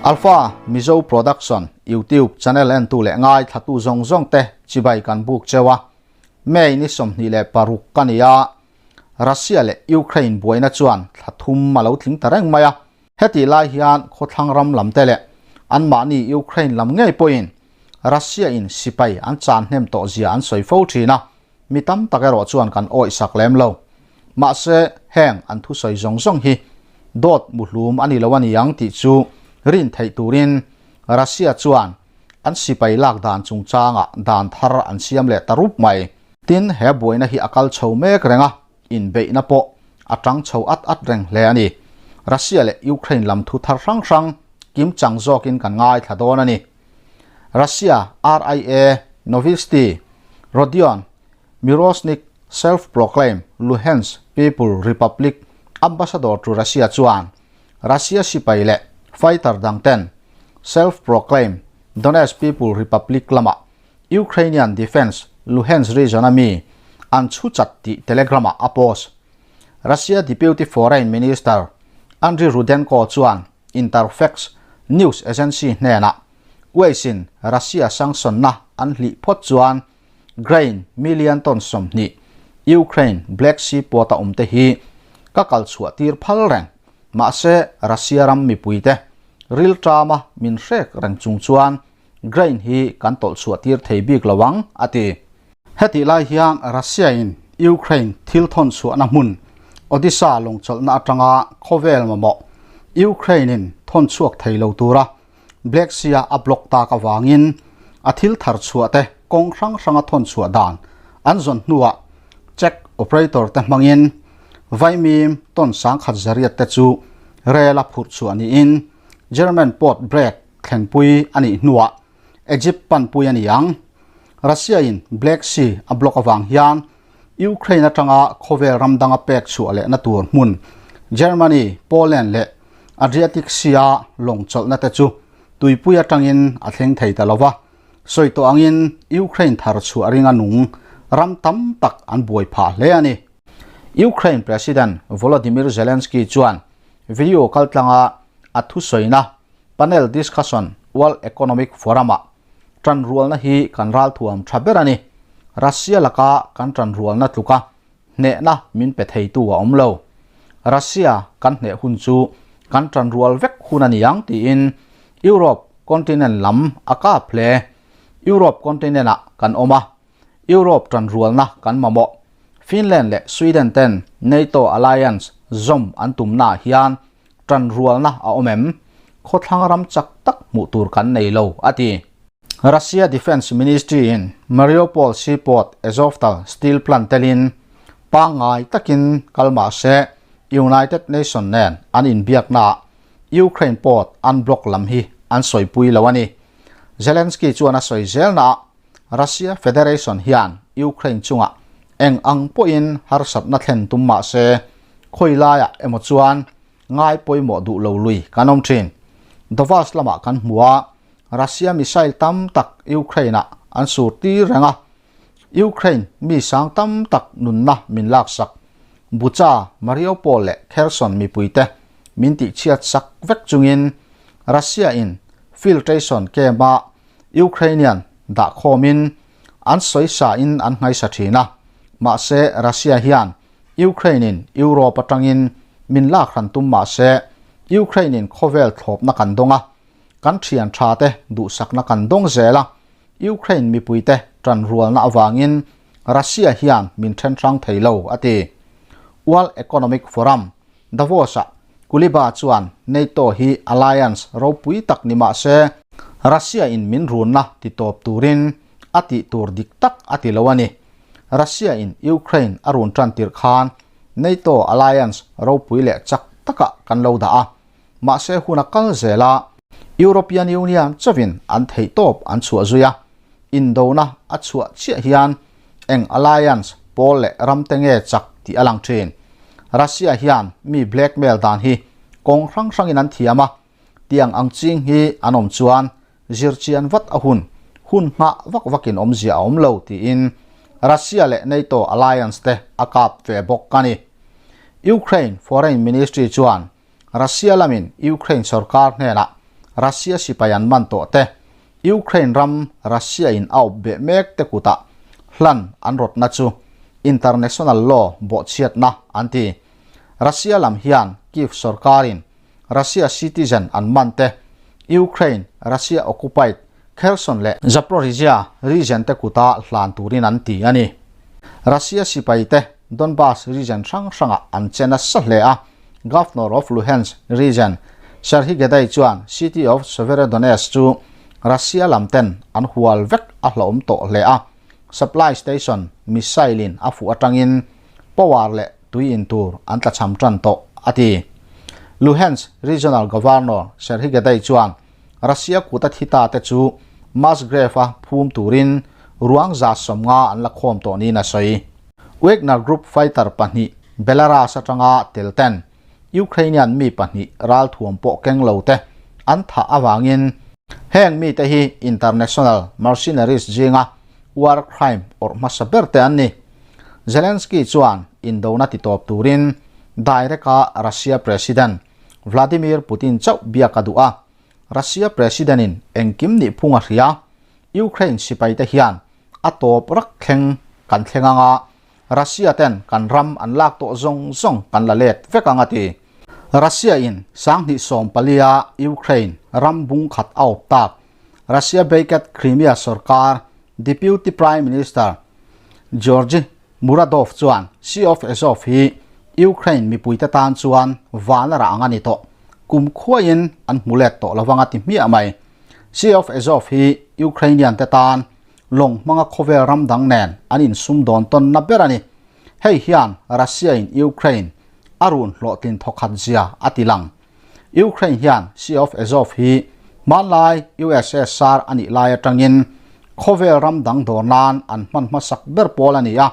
Alpha Mizo Production YouTube channel entu leh ngaithlatu zawng zawng te chibai kan buk cheu a. May ni 26 ka ni a, Russia leh Ukraine buaina chuan thla thum a lo tling ta reng mai a. Hetih lai hian khawthlang ram lam te leh anmahni Ukraine lam ngei pawhin Russia in sipai an chan hnem tawh zia an sawi fo thin a, mi tam tak erawh chuan kan awih sak lem lo. Mahse, heng an thusawi zawng zawng hi dawt muhlum a ni lo a ni ang tih chu rin theih turin Russia chuan an sipai lak dan chungchangah dan thar an siam leh ta rup mai. Tin, he buaina hi a kal chho mek reng a, inbeihna pawh a tang chho at at reng hle a ni. Russia leh Ukraine lam thu thar hrang hrang kim chang zawkin kan ngaithla dawn a ni. Russia RIA Novosti Rodion Miroshnik self-proclaimed Luhansk People Republic Ambassador to Russia chuan Russia sipai leh fighter dang ten self-proclaimed Donetsk People Republic lamah Ukrainian Defense Luhansk region a mi an chhu chat tih Telegram-ah a post. Russia Deputy Foreign Minister Andriy Rudenko chuan Interfax news agency hnenah Uaihsin Russia sanction-na an hlih phawt chuan grain million ton 20 Ukraine Black Sea port-a awmte hi ka kal chhuah tir phal reng. Mahse, Russia ram mipuite rilṭama min hrek reng chung chuan grain hi kan tawlh chhuah tir thei bik lo ang, a ti. Hetih lai hian Russia-in Ukraine thil thawn chhuahna hmun Odesa lawngchawlhna atanga khawvel mamawh Ukraine-in thawn chhuak thei lo tura Black Sea-a a block tak avangin a thil thar chhuah te kawng hrang hranga thawn chhuah dan an zawn hnuah Czech operator te hmangin vaimim ton 10,100 te chu rel a phurh chhuah niin German port Breg thlenpui a nih hnuah Egypt panpui a ni ang. Russia-in Black Sea a block avang hian Ukraine atanga khawvel ram danga pek chhuah lehna tur hmun Germany, Poland leh Adriatic Sea-a lawng chawlhna te chu tuipui atangin a thleng thei ta lo va. Sawi tawh angin Ukraine thar chhuah ringa nung ram tam tak an buai phah hle a ni. Ukraine President Volodymyr Zelensky chuan video kaltlanga a thusawina Panel Discussion World Economic Forum-ah tanrualna hi kan ralthuam tha ber a ni. Russia laka kan tanrualna tluka hnehna min pe theitu a awm lo. Russia kan hneh hun chu kan tanrual vek hun a ni ang tiin Europe continent lam a kap hle. Europe continent-ah kan awm a, Europe tanrualna kan mamawh. Finland leh Sweden ten NATO alliance zawm an tumnaah hian Tanrualna a awm em? Khawthlang ram chak tak hmuh tur kan nei lo, a ti. Russia Defence Ministry in Mariupol seaport Azovstal steel plant telin pangngai takin kal mah se United Nation nen an inbiaknaah Ukraine port an block lam hi an sawipui lo a ni. Zelensky chuan a sawi zelnaah Russia Federation hian Ukraine chungah eng ang pawhin harsatna thlen tum mah se khawi laiah emaw chuan ngai pawimawh duh lo lui kan awm thin. Donbas lamah kan hmu a, Russia missile tam tak Ukraine-ah an sur tir reng a, Ukraine mi sang tam tak nunna min laksak. Bucha, Mariupol leh Kherson mipuite min tihchhiat sak vek chungin Russia-in filtration camp-a Ukrainian dah khawmin an sawisa in an nghaisa thin a, mahse Russia hian Ukraine in Europe atangin min lak hran tum mahse Ukraine in khawvel thlawpna kan dawng a, kan thian tha te duhsakna kan dawng zel a, Ukraine mipui te tanrualna avangin Russia hian min then hrang thei lo a ti. World Economic Forum, Davos ah Kuleba chuan NATO hi alliance ropui tak ni mah se Russia in min runna ti tawp turin a tih tur dik tak a ti lo a ni. Russia in Ukraine a run tan tirh khan NATO alliance ropui leh chak takah kan lo dah a, mahse hun a kal zel a, European Union chauhin an theih tawp an chhuah zui a, indona a chhuah chiah hian eng alliance pawl leh ram te nge chak tih a lang thin. Russia hian mi blackmail dan hi kawng hrang hrangin an thiam a, tiang ang ching hi an awm chuan zirchian vat a hun, hun nghah vak vakin awmzia a awm lo tiin Russia leh NATO alliance te a kap ve bawk a ni. Ukraine Foreign Ministry chuan Russia lamin Ukraine sorkar hnenah Russia sipai an man tawh te, Ukraine ram Russia in a awp beh mek te kutah hlan an rawtna chu international law bawhchhiatna an ti. Russia lam hian Kyiv sorkarin Russia citizen an man te, Ukraine, Russia occupied Kherson leh Zaporizhzhia region te kuta hlan turin an ti a ni. Russia sipai te Donbas region hrang hrangah an che nasa hle a, Governor of Luhansk region Serhiy Gaidai chuan city of Severodonetsk chu Russia lam ten an hual vek a hlauhawm tawh hle a, supply station missile in a fuh atangin power leh tui in tur an tlachham tan tawh, a ti. Luhansk Regional Governor Serhiy Gaidai chuan Russia kuta thi ta te chu mass grave a phum turin ruang 150 an la khawm tawh niin a sawi. Wagner Group fighter pahnih Belarus atanga tel ten Ukrainian mi pahnih ralthuam pawh keng lo te an thah avangin heng mite hi international mercenaries zinga war crime awrh hmasa ber te an ni. Zelensky chuan indona titawp turin direct a Russia President Vladimir Putin chauh biak a duh a, Russia President in engkim nih phung a hria, Ukraine sipai te hian a tawp rak thleng kan thleng ang a, Russia ten kan ram an lak tawh zawng zawng kan la let vek ang a ti. Russia in 2014 a Ukraine ram bung khat a awp tak Russia backed Crimea sorkar Deputy Prime Minister Georgy Muradov chuan Sea of Azov hi Ukraine mipuite tan chuan van a rah ang a ni tawh. Kum khuaiin an hmu let tawh lovang a ti hmiah mai. Sea of Azov hi Ukrainian te tan lawng hmanga khawvel ram dang nen an insum dawn tawnna ber a ni. Hei hian Russia in Ukraine a run hlawhtlin thawkhat zia a ti lang. Ukraine hian Sea of Azov hi hmanlai USSR a nih lai atangin khawvel ram dang dawr nan an hman hmasak ber pawl a ni a,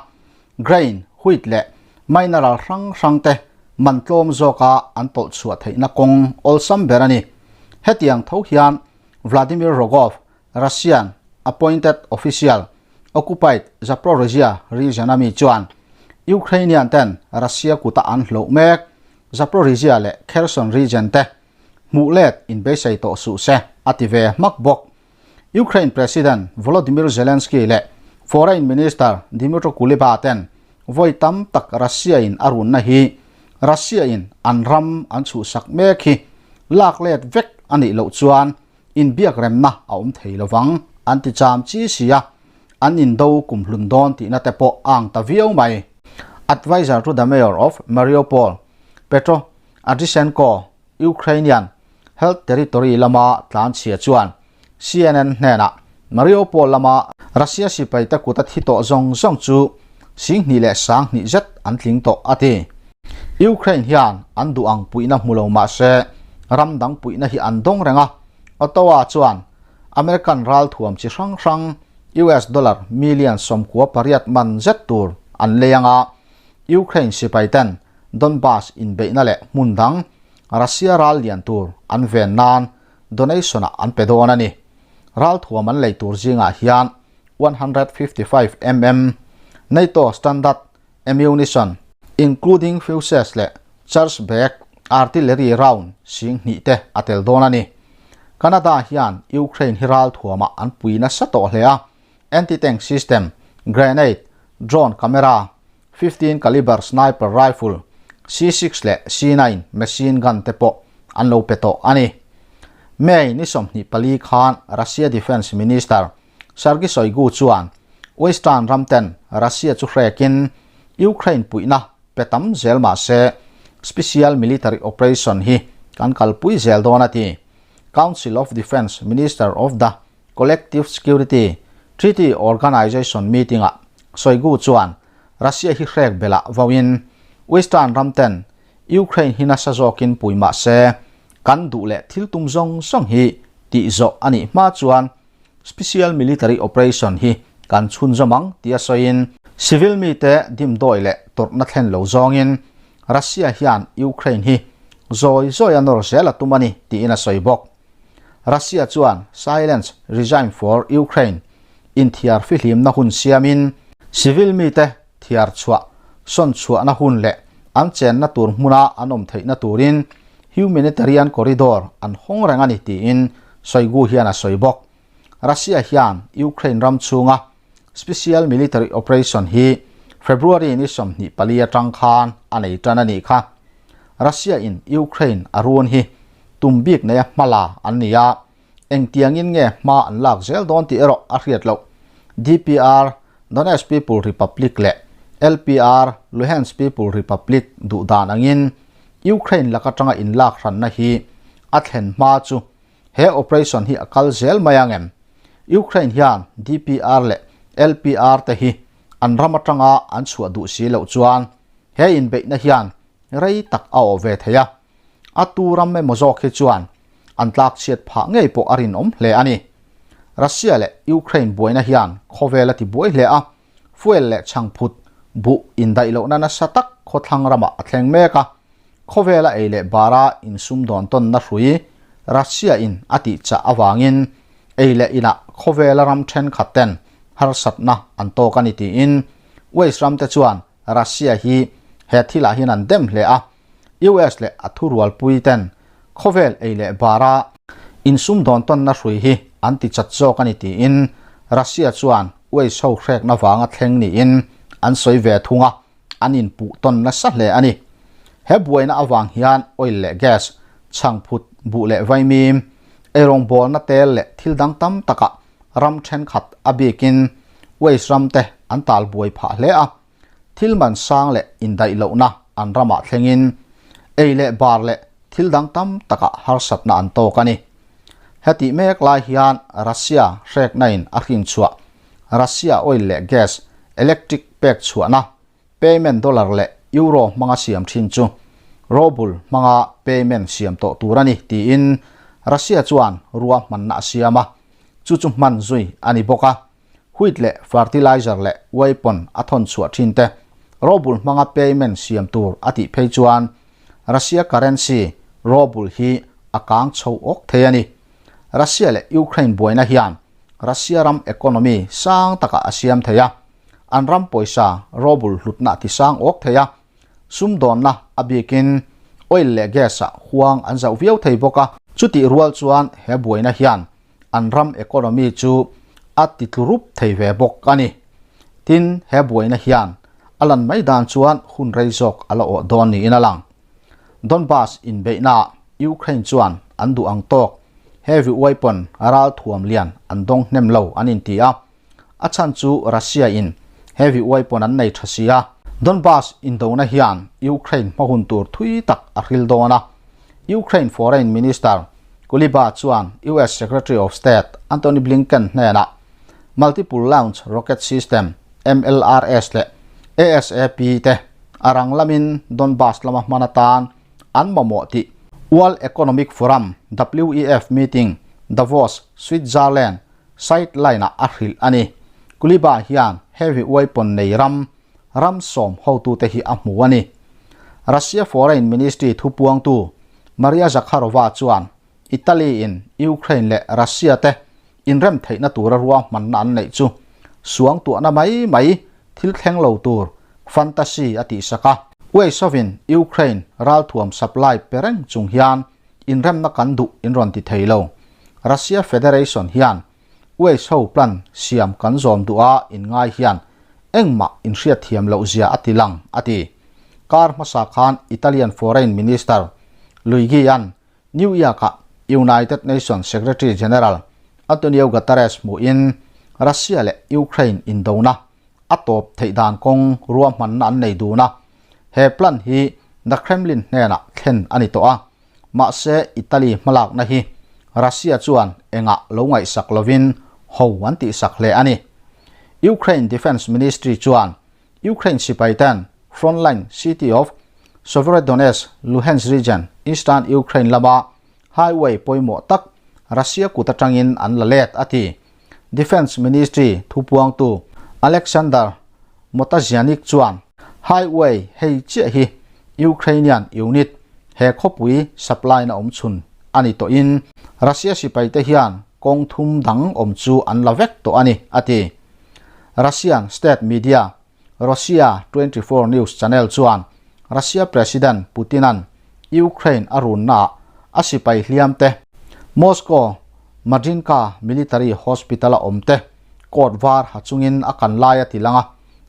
grain, wheat leh mineral hrang hrang te man tlawm zawka an tawlh chhuah theihna kawng awlsam ber a ni. Hetiang tho hian Vladimir Rogov, Russian appointed official, occupied Zaporizhzhia region a mi chuan Ukrainian ten Russia kuta an hloh mek Zaporizhzhia leh Kherson region te hmuh let inbeisei tawh suh se a ti ve hmak bawk. Ukraine President Volodymyr Zelensky leh Foreign Minister Dmytro Kuleba ten vawi tam tak Russia in a runna hi Russia in an ram an chhuhsak mek hi lak let vek a nih loh chuan inbiak remna a awm thei lovang an ti cham chi si a, an indo kumhlun dawn tihna te pawh a ang ta viau mai. Adviser to the Mayor of Mariupol, Petro Andrisenko, Ukrainian Health Territory lama tlanchhia chuan CNN hnenah Mariupol lama Russia sipaite kuta thi tawh zawng zawng chu 20,020 zet an tling tawh a ti. Ukraine hian an duh ang puihna hmu lo mah se ram dang puihna hi an dawng reng a, Ottawa chuan American ralthuam chi hrang hrang US dollar million 98 man zet tur an lei ang a, Ukraine sipai ten Donbas inbeihna leh hmun dang Russia ral lian tur an ven nan donation ah an pe dawn a ni. Ralthuam an lei tur zingah hian 155 mm NATO standard ammunition, including fuses leh charge bag, artillery round 2000 te a tel dawn a ni. Canada hian Ukraine hi ralthuamah an pui nasa tawh hle a, anti-tank system, grenade, drone camera, 15 caliber sniper rifle, C6 leh C9 machine gun te pawh an lo pe tawh a ni. May ni 24 khan Russia Defence Minister Sergei Shoigu chuan Western ram ten Russia chu hrekin Ukraine puihna pe tam zel mah se Special Military Operation hi kan kalpui zel dawn a ti. Council of Defence Minister of the Collective Security Treaty Organization meeting-ah Shoigu chuan Russia hi hrek belah vauin Western ram ten Ukraine hi nasa zawkin pui mah se kan duh leh thil tum zawng zawng hi tih zawh a nih hma chuan Special Military Operation hi kan chhunzawm ang tia sawiin civil mite dimdawi leh tawrhna thlen lo zawngin Russia hian Ukraine hi zawi zawi a nawr zel a tum a ni tiin a sawi bawk. Russia chuan Silence Regime for Ukraine inthiar fihlimna hun siamin civil mite thiar chhuah sawn chhuahna hun leh an chenna tur hmuna an awm theihna turin. humanitarian corridor an hawng reng a ni tiin Shoigu hian a sawi bawk. Russia hian Ukraine ram chhunga special military operation hi February ni 24 atang khan a nei tan a nih kha. Russia in Ukraine a run hi tum bik neia hmala an ni a, engtiangin nge hma an lak zel dawn tih erawh a hriat loh. DPR, Donetsk People Republic leh LPR, Luhansk People Republic duh dan angin Ukraine lak atanga inlak hranna hi a thlen hma chu he operation hi a kal zel mai ang em? Ukraine hian DPR leh LPR te hi an ram atanga an chhuah duh si loh chuan he inbeihna hian rei tak a awh ve thei a. A tu ram emaw zawk hi chuan an tlak chhiat phah ngei pawh a rinawm hle a ni. Russia leh Ukraine buaina hian khawvel a ti buai hle a, fuel leh chhangphut buh indaih lohna nasa tak khawthlang ramah a thleng mek a, khawvela ei leh bara insumdawn tawnna hrui Russia in a tih chah avangin ei leh inah khawvela ram thenkhat ten harsatna an tawk a ni tiin West ram te chuan Russia hi he thilah hian an dem hle a. US leh a thurualpui ten khawvel ei leh bara insumdawn tawnna hrui hi an ti chat zawk a ni tiin Russia chuan US ho hrekna vanga thleng niin an sawi ve thung a, an inpuh tawn nasa hle a ni. He buaina avang hian oil leh gas, chhangphut, buh leh vaimim, eirawngbawlna tel leh thil dang tam takah ram thenkhat a bikin US ram te an talbuai phah hle a. Thil man sang leh indaih lohna an ramah thlengin ei leh bar leh thil dang tam takah harsatna an tawk a ni. Hetih mek lai hian Russia hrekna-in a hrinchhuah Russia oil leh gas, electric pek chhuahna, payment dollar leh euro hmanga siam thin chu ruble hmanga payment siam tawh tur a ni tiin Russia chuan ruahmanna a siam a, chu chu hman zui a ni bawk a. Wheat leh fertilizer leh weapon a thawn chhuah thin te ruble hmanga payment siam tur a tih phei chuan Russia currency ruble hi a kang chho awk thei a ni. Russia leh Ukraine buaina hian Russia ram economy sang takah a siam thei a, an ram pawisa ruble hlutna a ti sang awk thei a, sumdawnna a bikin oil leh gas ah huang an zauh viau thei bawk a. Chutih rual chuan he buaina hian an ram economy chu a ti tlu rup thei ve bawk a ni. Tin, he buaina hian a lan mai dan chuan hun rei zawk a la awh dawn niin a lang. Donbas inbeihnaah Ukraine chuan an duh ang tawk heavy weapon ralthuam lian an dawng hnem lo an inti a, a chhan chu Russia in heavy weapon an nei tha si a. Donbas indona hian Ukraine hma hun tur thui tak a hril dawn a, Ukraine Foreign Minister Kuleba chuan US Secretary of State Antony Blinken hnenah Multiple Launch Rocket System, MLRS, leh ASAP te a rang lamin Donbas lama hman atan an mamawh tih World Economic Forum, WEF, meeting Davos, Switzerland sideline-ah a hrilh a ni. Kuleba hian heavy weapon nei ram ram sawm hotute hi a hmu a ni. Russia Foreign Ministry thupuangtu Maria Zakharova chuan Italy-in Ukraine leh Russia te inrem theihna tura ruahmanna an neih chu suangtuahna mai mai thil thleng lo tur fantasy a tihsak a. Uaisovin Ukraine ralthuam supply pe reng chung hian inremna kan duh in rawn ti thei lo. Russia Federation hian Uaisho plan siam kan zawm duh a inngai hian engmah inhriatthiam loh zia a ti lang, a ti. Kar hmasa khan Italian Foreign Minister Luigi-a'n New York-ah United Nations Secretary General Antonio Guterres hmuhin Russia leh Ukraine indona a tawp theih dan kawng ruahmanna an nei dun a, he plan hi The Kremlin hnenah thlen a ni tawh a. Mahse, Italy hmalakna hi Russia chuan engah lo ngaihsak lovin ho an tihsak hle a ni. Ukraine Defence Ministry chuan Ukraine sipaiten frontline city of Severodonetsk, Luhansk region, eastern Ukraine lama highway pawimawh tak Russia kut atangin an la let a ti. Defence Ministry thupuangtu Alexander Motazianik chuan highway hei chiah hi Ukrainian unit he khawpui supply na awm chhun a ni tawhin Russia sipaite hian kawng thum dang awm chu an la vek tawh a ni, a ti. Russian state media Russia 24 news channel chuan Russia President Putin-a'n Ukraine a runnaah a sipai hliam te, Moscow Marinka Military Hospital-a awm te coat var ha chungin a kan lai a ti lang a,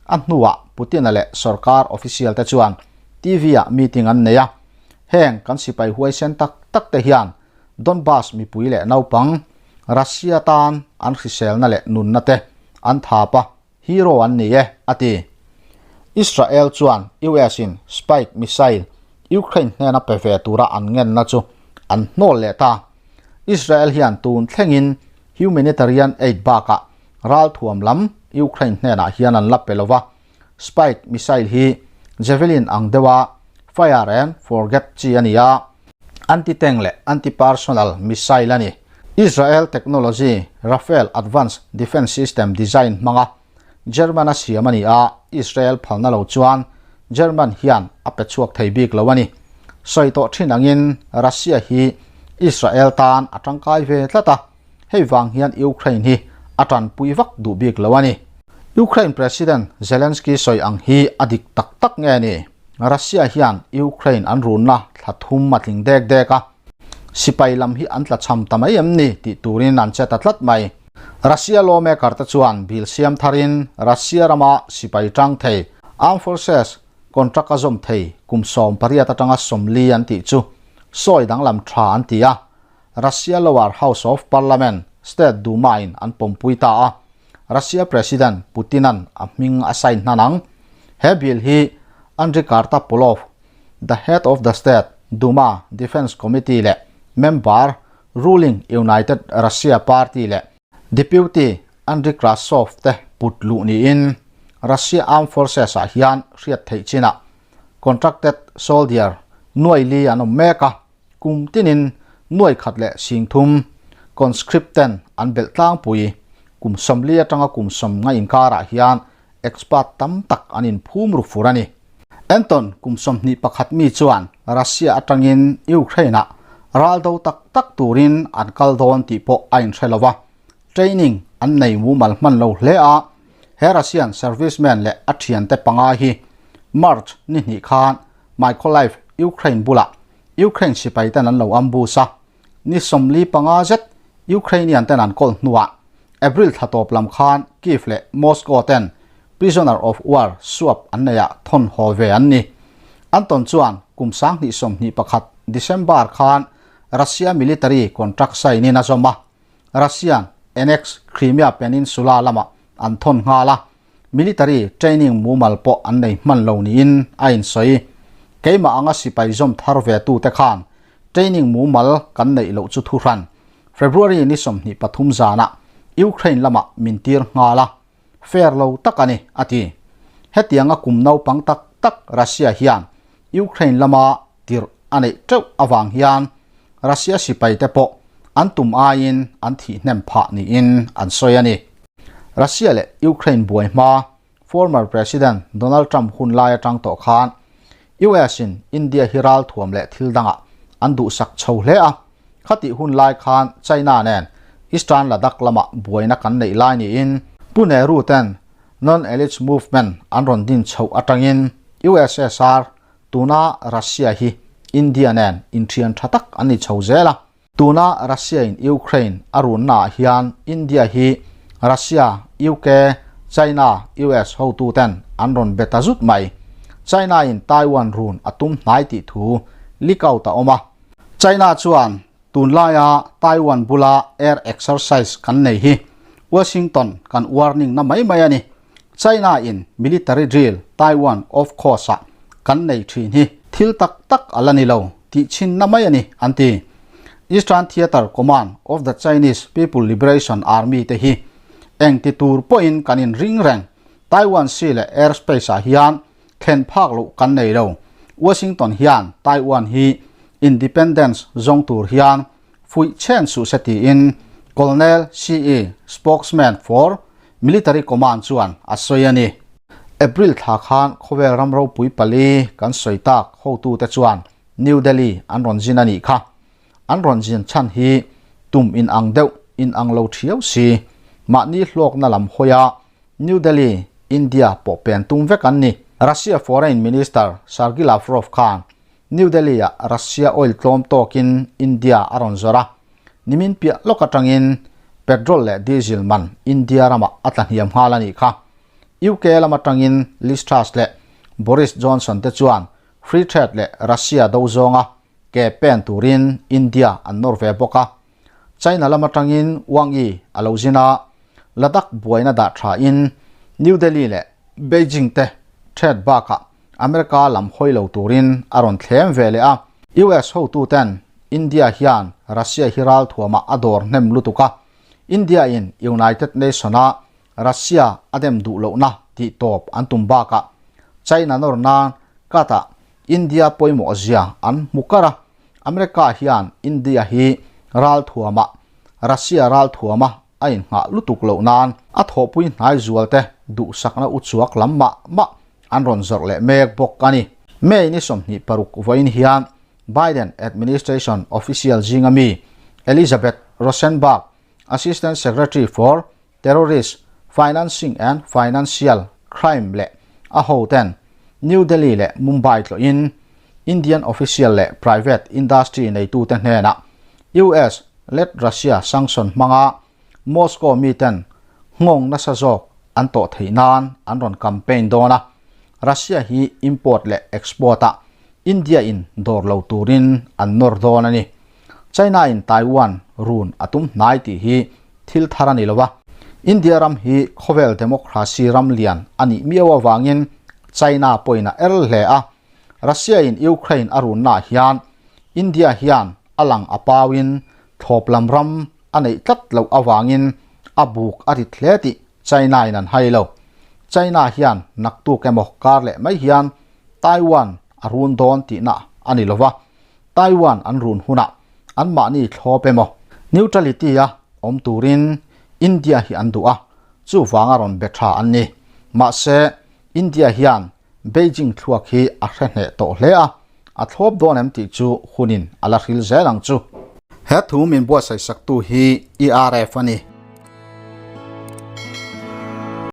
a hnuah Putin-a leh sorkar official te chuan TV-ah meeting an nei a, heng kan sipai huaisen tak tak te hian Donbas mipui leh naupang Russia tan an hriselna leh nunna te an thap a, hero an ni e, a ti. Israel chuan US-in Spike missile Ukraine hnena pe ve tura an ngenna chu an hnawl leh ta. Israel hian tun thlengin humanitarian aid bakah ralthuam lam Ukraine hnenah hian an la pe lo va. Spike missile hi Javelin ang deuha fire and forget chi a ni a, anti-tank leh anti-personnel missile a ni. Israel technology Rafael Advanced Defence System design hmanga German a siam a ni a, Israel phalna lo chuan German hian a pe chhuak thei bik lo a ni. Sawi tawh thin angin Russia hi Israel tan a tangkai ve tlat a, hei vang hian Ukraine hi a tanpui vak duh bik lo a ni. Ukraine President Zelensky sawi ang hi a dik tak tak nge ni? Russia hian Ukraine an runna thla thum a tling dek dek a, sipai lam hi an tla cham ta mai em ni tih turin an che ta tlat mai. Russia lawmaker te chuan bill siam tharin Russia rama sipai tang thei Armed Forces contract a zawm thei kum 18 atanga 40 an tih chu sawi danglam tha an ti a, Russia Lower House of Parliament, State Duma in an pawmpui ta a, Russia President Putin-a'n a hming a sign hnan ang. He bill hi Andriy Kartapolov, the head of the State Duma Defence Committee leh member, ruling United Russia Party leh Deputy Andriy Krasov te put luh niin Russia Armed Forces-ah hian hriat theih chinah contracted soldier nuai li an awm mek a. Kum tinin nuai khat leh sing thum conscript ten an belh tlangpui. Kum 40 atanga kum 50 inkarah hian expert tam tak an inphum ru fur a ni. Anton kum 21 mi chuan Russia atangin Ukraine-ah ral do tak tak turin an kal dawn tih pawh a inhre lo va, training an nei mumal hman lo hle a. He Russian serviceman leh a thiante panga hi March ni hnih khan Mykolaiv, Ukraine bulah Ukraine sipai ten an lo ambush a, ni 45 zet Ukrainian ten an kawl hnuah April thla tawp lam khan Kyiv leh Moscow ten prisoner of war swap an neih ah thawn haw ve an ni. Anton chuan kum 2021 December khan Russia military contract sign in a zawm a, Russian annex Crimea peninsula lamah an thawn nghal a, Military training mumal pawh an nei hman lo niin a insawi. Keimah anga sipai zawm thar ve tute khan training mumal kan neih loh chu thuhran February ni 23 zanah Ukraine lamah min tir nghal a, fair lo tak a ni, a ti. Hetianga kum naupang tak tak Russia hian Ukraine lama tirh a neih teuh avang hian Russia sipaite pawh an tum aiin an thih hnem phah niin an sawi a ni. Russia leh Ukraine buai hma former President Donald Trump hun lai atang tawh khan US in India hi ralthuam leh thil dangah an duhsak chho hle a, khatih hun lai khan China nen Eastern Ladakh lamah buaina kan neih lai niin Pu Nehru ten Non-Allied Movement an rawn din chhoh atangin USSR Tuna Russia hi India nen inthian tha tak an ni chho zel a. Tuna Russia in Ukraine a runna ah hian India hi Russia, UK, China, US hotu ten an rawn be ta zut mai. China in Taiwan run a tum hnai tih thu leak out a awm a. China chuan tunlaia Taiwan bula air exercise kan nei hi Washington kan warning na mai mai a ni. China in military drill Taiwan off course ah kan nei thin hi thil tak tak a la ni lo tih chhin na mai a ni, an ti. Eastern Theater Command of the Chinese People Liberation Army te hi eng ti tur pawhin kan in ring reng. Taiwan Sea leh airspace ah hian thlen phak loh kan nei lo. Washington hian Taiwan hi independence zawng tur hian fuih chen suh se tiin Colonel CE spokesman for Military Command chuan a sawi a ni. April thla khan khawvel ram ropui pali kan sawi tak hotute chuan New Delhi an rawn zin a nih kha. An rawn zin chhan hi tum in ang deuh in ang lo thiau si. Mahni hlawkna lam hawia New Delhi, India pawh pen tum vek an ni. Russia Foreign Minister Sergei Lavrov khan. New Delhi-ah Russia oil tlawm tawkin India a rawn zawrh a, nimin piah lawk atangin petrol leh diesel man India ramah a tla hniam nghal a nih kha. UK lam atangin Liz Truss leh Boris Johnson te chuan free trade leh Russia do zawnga ke pen turin India an nawr ve bawk a. China lam atangin Wang Yi a lo zin a, Ladakh buaina dah thain New Delhi leh Beijing te trade bakah America lam hawi lo turin a rawn thlem ve leh a. US hotuten India hian Russia hi ralthuamah a dawr hnem lutuk a, India in United Nation-a Russia a dem duh lohna tih tawp an tum bakah China nawr nan katah India pawimawh zia an hmu kar a, America hian India hi ralthuamah Russia ralthuama a inngah lutuk loh nan a thawhpui hnai zualte duhsakna uchuak lam mah mah an rawn zawrh leh mek bawk a ni. May ni 26 vawiin hian Biden administration official zinga mi Elizabeth Rosenberg, Assistant Secretary for Terrorist Financing and Financial Crime leh a hoten New Delhi leh Mumbai tlawhin Indian official leh private industry neitute hnenah US let Russia sanction hmanga Moscow miten nghawng nasa zawk an tawh theih nan an rawn campaign dawn a, Russia hi import leh export ah India in dawr lo turin an nawr dawn a ni. China in Taiwan run a tum hnai tih hi thil thar a ni lo a, India ram hi khawvel democracy ram lian a nih miau avangin China pawhin a er hle a, Russia in Ukraine a runnaah hian India hian a lang a pauin thlawp lam ram a neih tlat loh avangin a buk a rit hle tih China in an hai lo. China hian naktuk emaw kar leh mai hian Taiwan a run dawn tihna a ni lova, Taiwan an run hunah anmahni thlawp emaw neutrality a awm turin India hi an duh a, chuvanga rawn be tha an ni. Mahse, India hian Beijing thluak hi a hre hneh tawh hle a, a thlawp dawn em tih chu hunin a la hril zel ang chu. He thu min buatsaih saktu hi ERF a ni.